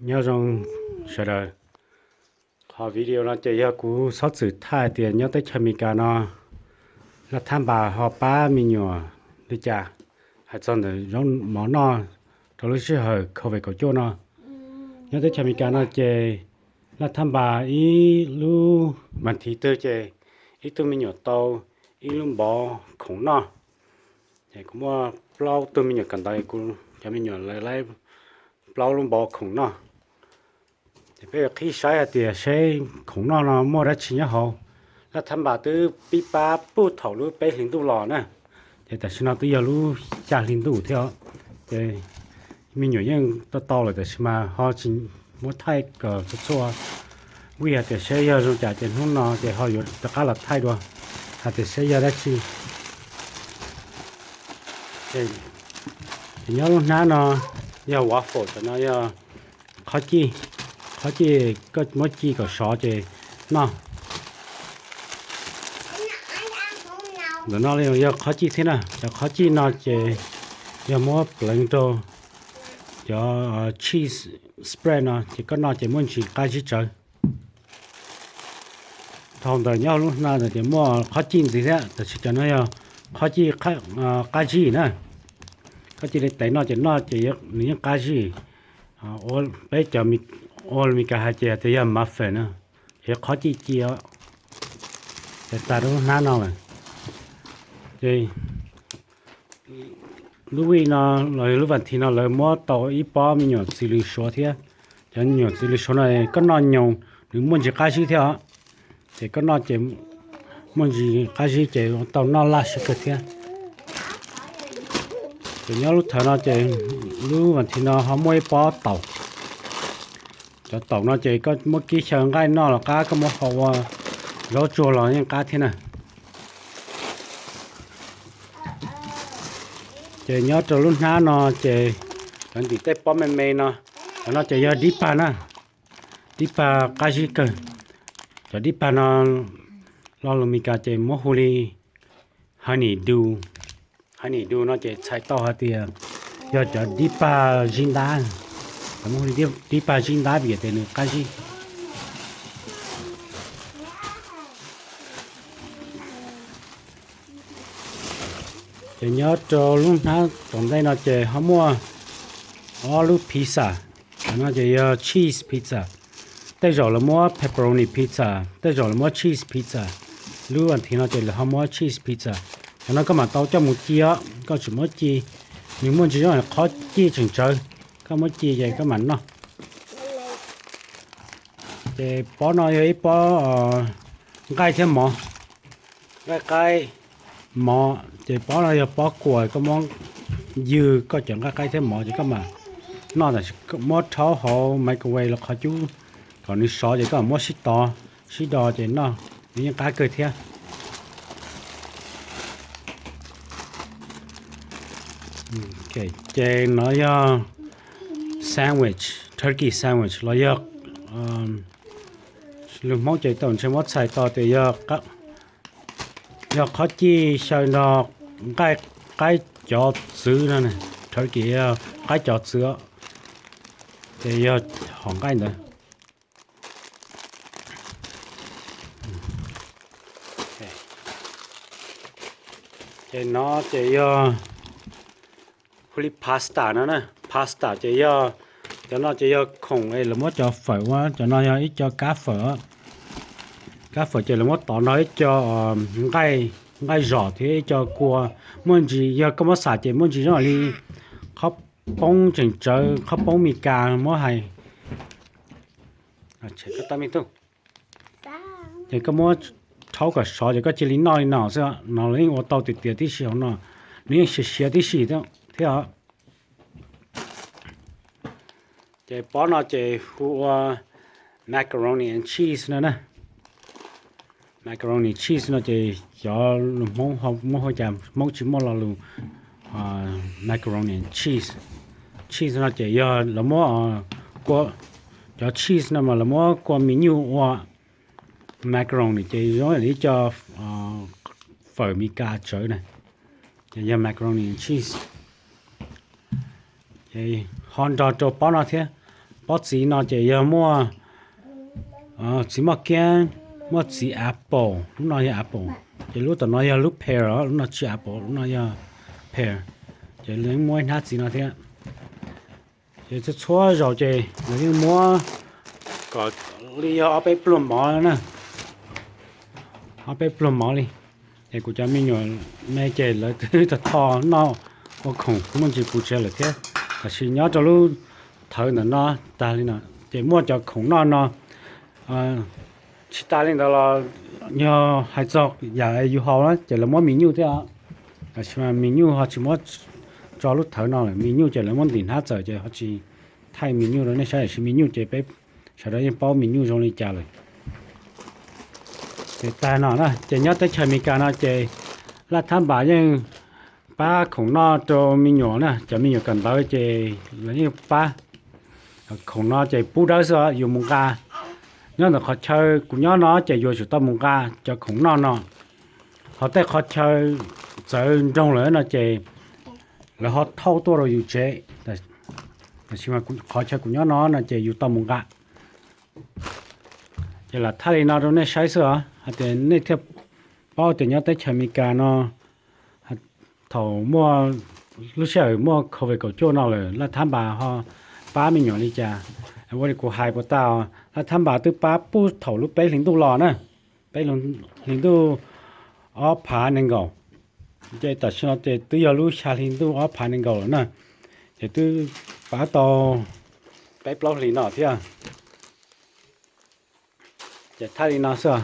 Nyob zoo sawv daws, qhov video no ces yog kuv xov xwm thaij tias nyob teb chaws Amelikas no laj thab npas ho pab me nyuam li cas, hais txog ntawm zaub mov noj rau lub sij hawm covid kaum cuaj no. Nyob teb chaws Amelikas no ces laj thab npas ib lub vas thiv twg ces ib tug me nyuam tau ib lub npov khoom noj. Ces kuv muaj plaub tug me nyuam kawm ntawv, kuv cov me nyuam lawv laib plaub lub npov khoom noj. Ces peb yuav qhib saib hais tias seb khoom noj no muaj dab tsi nyob hauv. Laj thab npas twb pib pab puag thaum lub peb hlis ntuj los na, ces tam sim no twb yog lub xya hli ntuj thiab os. Ces me nyuam yeej tau tau lawm tab sis mas ho tsis muab thaij kom txhua txhua vij hais tias seb yog zoo cas ces hnub no ces ho yuav rov qab los thaij dua hais tias seb yog dab tsi. Ces nyob lub hnab no yog waffle, cov no yog qhob cij, qhob cij koj muab ci kom sov ces noj. Ntawm no yog qhob cij thiab na, cov qhob cij no ces yog muab pleev rau cov cheese spread no ces koj noj ces muaj ntsis qab zib tsawv. Dhau ntawm nyob lub hnab ntawd ces muaj qhob cij ntxiv thiab, tab sis cov no yog qhob cij qab zib na. Koj cia li tev no ces noj ces nws yeej qab zib. Peb cov ua Amelikas hais ces tias yog muffin na, es qhob cij ci os. Ces tas rau lub hnab no lawm. Ces lub vij no los lub vas thiv no lawv muab tau ib pob me nyuam txiv lws suav thiab. Cov me nyuam txiv lws suav no koj noj nyoos nws muaj ntsis qab zib thiab os. Ces koj noj ces muaj ntsis qab zib ces tau noj laj siab kawg thiab. Ces nyob lub thawv no ces lub vas thiv no ho muaj ib pob taum. Cov taum no ces koj muab kib xyaw nqaij noj los qab, koj muab hau ua zaub tsuag los yeej qab thiab na. Ces nyob rau lub hnab no ces cov ntim tej pob me me no, cov no ces yog dib pag na, dib pag qab zib kawg. Cov dib pag no lo lus Meskas ces muab hu li honey dew. Honey dew no ces txhais tau hais tias yog cov dib pag zib ntab, muab hu li dib pag zib ntab vim tias nws qab zib. Ces nyob rau lub hnab tom ntej no ces ho muaj ob lub pizza. Cov no ces yog cheese pizza. Tej zaum lawv muab pepperoni pizza, tej zaum lawv muab cheese pizza. Lub vas thiv no ces lawv ho muab cheese pizza. Cov no koj mam tau coj mus ci os, koj tsis muab ci, nws muaj ntsis zoo qhob cij tseem tsawv, koj muab ci ces koj mam noj. Ces pob no yog ib pob nqaij thiab mov, nqaij qaib mov. Ces pob no yog pob kua, koj muab ywg koj cov nqaij qaib thiab mov ces koj mam noj, muab rhaub hauv microwave los qhov cub kom nws sov ces koj mam muab sib tov sib do ces noj, nws yeej qab kawg thiab. Ces no yog sandwich, turkey sandwich los yog lus Hmoob ces tau ntshe muab txhais tau tias yog qhob cij xyaw nrog nqaij qaib cov txwv no, turkey yog qaib cov txwv, ces yog hom nqaij ntawd. Ces no ces yog hu li pasta no na, pasta ces yog, cov no ces yog khoom es lawv muab cov fawm ua, cov no yog ib co kab fawm. Kab fawm ces lawv muab tov nrog ib co nqaij, nqaij zom thiab ib co kua. Muaj ntsis yog koj muab xam ces muaj ntsis zoo li qhob poob tseem tsawv, qhob poob Meskas muab hais. Ces koj muab rhaub kom sov ces koj cia li noj li no xwb, no los yeej ua tau tiag tiag tib si hauv no, nws yeej siav siav tib si thiab os. Ces pob no ces hu ua macaroni and cheese no na. Macaroni cheese no ces cov lus Hmoob muab hu cas, Hmoob tsis muaj lo lus macaroni and cheese. Cheese no ces yog lawv muab, cov cheese no mas lawv muab kua mis nyuj ua macaroni ces zoo li ib co fawm Meskas tsawv na. Ces yog macaroni and cheese. Ho nrog rau pob no thiab, pob txiv no ces yog muaj txiv moj kiab, muaj txiv apple, lub no yog apple, ces lub tom no yog lub pear, lub no tsis apple, lub no yog pear. Ces lawv muaj ib hnab txiv no thiab. Ces txhua txhua zaus ces lawv yeej muab kom li yog ob peb pluag mov na, ob peb pluag mov li. Ces kuv cov me nyuam me ces lawv twb tau tho noj ua khoom muaj ntsis puv tsev lawm thiab, tab sis nyob rau lub thawv ntawm no tag li no, ces muaj cov khoom noj no tsis tas li ntawd los yog hais txog yam yus haus na ces lawv muab mis nyuj thiab os. Tab sis mas mis nyuj ho tsis muab tso lub thawv no lawm, mis nyuj ces lawv muab ntim hnab txawm ces ho tsis thaij mis nyuj rau nej saib, tab sis mis nyuj ces peb sawv daws yeej paub mis nyuj zoo li cas lawm. Ces tag no na ces nyob teb chaws Amelikas no ces laj thab npas yeej pab khoom noj rau me nyuam na, cov me nyuam kawm ntawv ces lawv yeej pab khoom no ces pub dawb xwb os, yus mus nqa. Nyob ntawm qhov chaw kuv nyob no ces yuav tsum tau mus nqa cov khoom noj no. Ho tej qhov chaw txawv nroog lawm no ces lawv ho thauj tuaj rau yus tsev, tab sis mas qhov chaw kuv nyob no no ces yus tau mus nqa. Ces lam thaij li no rau nej saib xwb os, hais tias nej thiaj paub tias nyob teb chaws Amelikas no thaum muaj lub sij hawm muaj covid kaum cuaj no lawm laj thab npas ho pab me nyuam li cas. Ua li kuv hais puas tau, laj thab npas twb pab puag thaum lub peb hlis ntuj los na, peb hlis ntuj ob phav nees nkaum, ces tam sim no ces twb yog lub xya hli ntuj ob phav nees nkaum lawm na, ces twb pab tau peb plaub hlis no thiab. Ces thaij li no xwb.